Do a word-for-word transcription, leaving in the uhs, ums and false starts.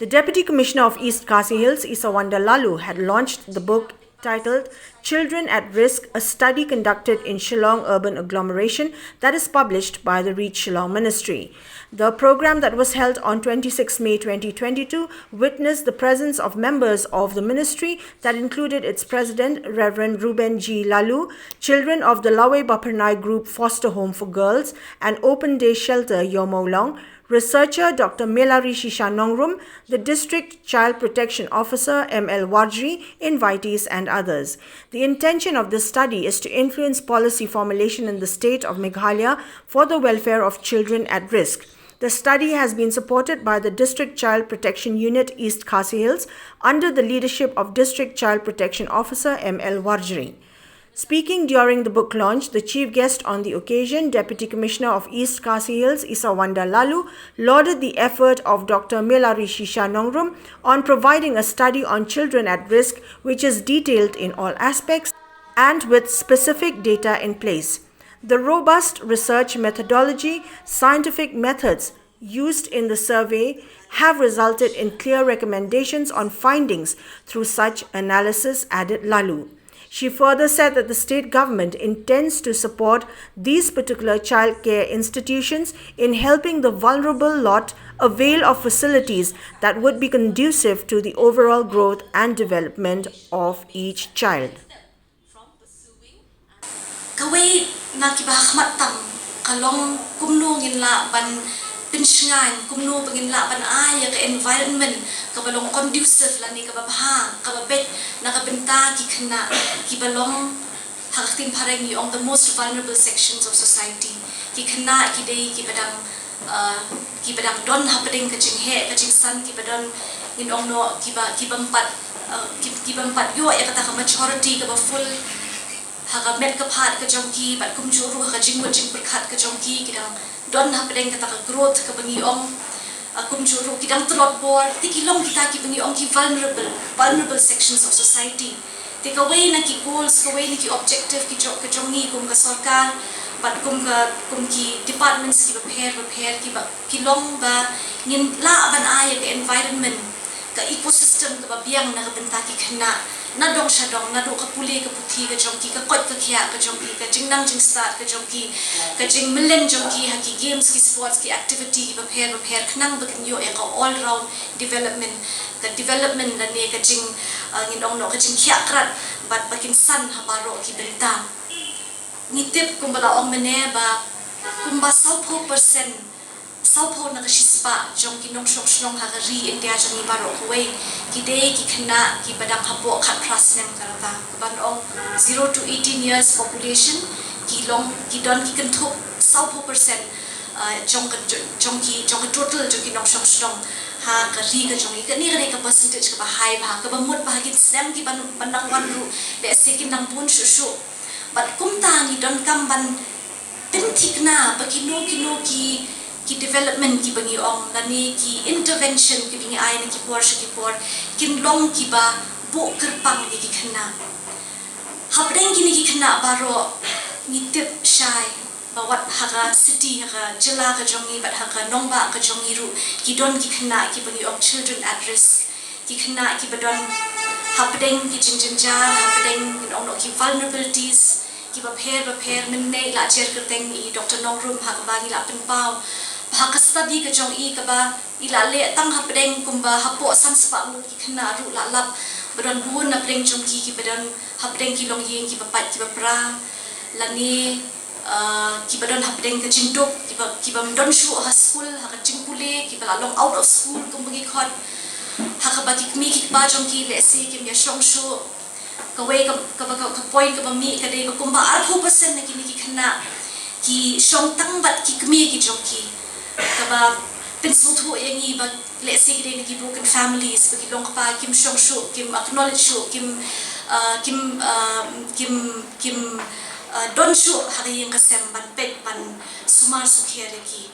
The Deputy Commissioner of East Khasi Hills, Isawanda Laloo, had launched the book titled Children at Risk, a study conducted in Shillong urban agglomeration, that is published by the Reach Shillong Ministry. The program that was held on twenty-six May twenty twenty-two witnessed the presence of members of the ministry that included its president, Reverend Reuben G Laloo, children of the Lawei Bapharnai Group Foster Home for Girls and Open Day Shelter Iawmawlong, researcher Doctor Melari Shisha Nongrum, the District Child Protection Officer, M L Warjri, invitees, and others. The intention of this study is to influence policy formulation in the state of Meghalaya for the welfare of children at risk. The study has been supported by the District Child Protection Unit, East Khasi Hills, under the leadership of District Child Protection Officer M L Warjri. Speaking during the book launch, the chief guest on the occasion, Deputy Commissioner of East Khasi Hills, Isawanda Laloo, lauded the effort of Doctor Melari Shisha Nongrum on providing a study on children at risk, which is detailed in all aspects and with specific data in place. The robust research methodology, scientific methods used in the survey have resulted in clear recommendations on findings through such analysis, added Laloo. She further said that the state government intends to support these particular child care institutions in helping the vulnerable lot avail of facilities that would be conducive to the overall growth and development of each child. Kawei na kiba hakhmat tam ka long kumno ngin lah ban pynshngaiñ, kumno ba ngin lah ban ai ïa ka environment kaba long conducive lane kaba bha, kaba beit na ka bynta ki khynnah kiba long, ha ka ktien phareng ngi ong the most vulnerable sections of society. Ki khynnah ki dei kiba dang, uh, kiba dang don hapdeng ka jingheh ka jingsan, kiba don, ngin ong noh, kiba, kiba ym pat, uh, ki, kiba ym pat ïoh ïa kata ka maturity kaba full ha ka met ka phad ka jong ki, bad kumjuh ruh ha ka jingmut jingpyrkhat ka jong ki, ki dang don hapdeng kata ka growth kaba ngi ong, uh, kumjuh ruh ki dang tlot bor, te ki long kita kiba ngi ong ki vulnerable, vulnerable sections of society. Te kawei na ki goals, kawei na ki objective ki jong, ka jong ngi kum ka sorkar bad kum ka, kum ki departments kiba pher bapher, kiba, ki long ba ngin lah ban ai ïa ka environment, ka ecosystem kaba biang na ka bynta ki khynnah, na dong sha dong, naduh ka pule ka puthi ka jong ki, ka koit ka khiah ka jong ki, ka jingnang jingstad ka jong ki, ka jingmylliem jong ki ha ki games, ki sports, ki activity kiba pher bapher, khnang ba kin ïoh ïa ka all round development, ka development lane ka jing, uh, ngin ong noh, ka jingkhiah krat bad ba kin san ha baroh ki bynta. Ngi tip kumba la ong mynne ba kumba sawphew percent, sawphew na ka shispah jong ki nongshong shnong ha ka ri India jong ngi baroh kawei ki dei ki khynnah kiba dang hapoh khatphra snem ka rta, kaba ong zero to eighteen years population, ki long, ki don, ki kynthup sawphew percent, uh, jong ka, jong ki, jong ka total jong ki nongshong shnong ha ka ri ka jong ngi. Kane ka dei ka percentage kaba high bha, kaba mut ba ha ki snem kiban, ban nang wan ruh, lehse kin nang bun shuh shuh. Bad kumta ngi donkam ban pynthikna ba kino kino ki, ki development kiba ngi ong lane ki intervention kiba ngi ai na ki por sha ki por kin long kiba buh kyrpang ïa ki khynnah. Hapdeng kine ki khynnah baroh ngi tip shai ba wat ha ka city, ha ka jylla ka jong ngi bad ha ka nongbah ka jong ngi ruh ki don ki khynnah kiba ngi ong children at risk. Ki khynnah kiba don hapdeng ki jingjynjar, hapdeng, ngin ong noh, ki vulnerabilities kiba pher bapher. Mynne i la jer kyrteng i Doctor Nongrum ha kaba ngi la pynpaw ba ha ka study ka jong i kaba i la leh tang hapdeng kumba hapoh san spah ngut ki khynnah ruh la lap ba don bun hapdeng jong ki kiba don hapdeng ki longïing kiba pait kiba pra lane, uh, kiba don hapdeng ka jingduk, kiba, kibym don shuh ha skul, ha ka jingpule, kiba la long out of school kumba ngi khot. Ha kaba ki kmie ki kpa jong ki lehse kim ïashong shuh. Kawei ka, kaba, ka, ka point kaba mih ka dei ba kumba arphew percent na kine ki khynnah ki shong tang bad ki kmie ki jong ki. Kaba pynsngewthuh ïa ngi ba lehse ki dei na ki broken families, ba ki long kpa kim shong shuh, kim acknowledge shuh, kim, uh, kim, uh, kim, kim, uh, don shuh ha ka ïing ka sem ban peit ban sumar sukher ïa ki.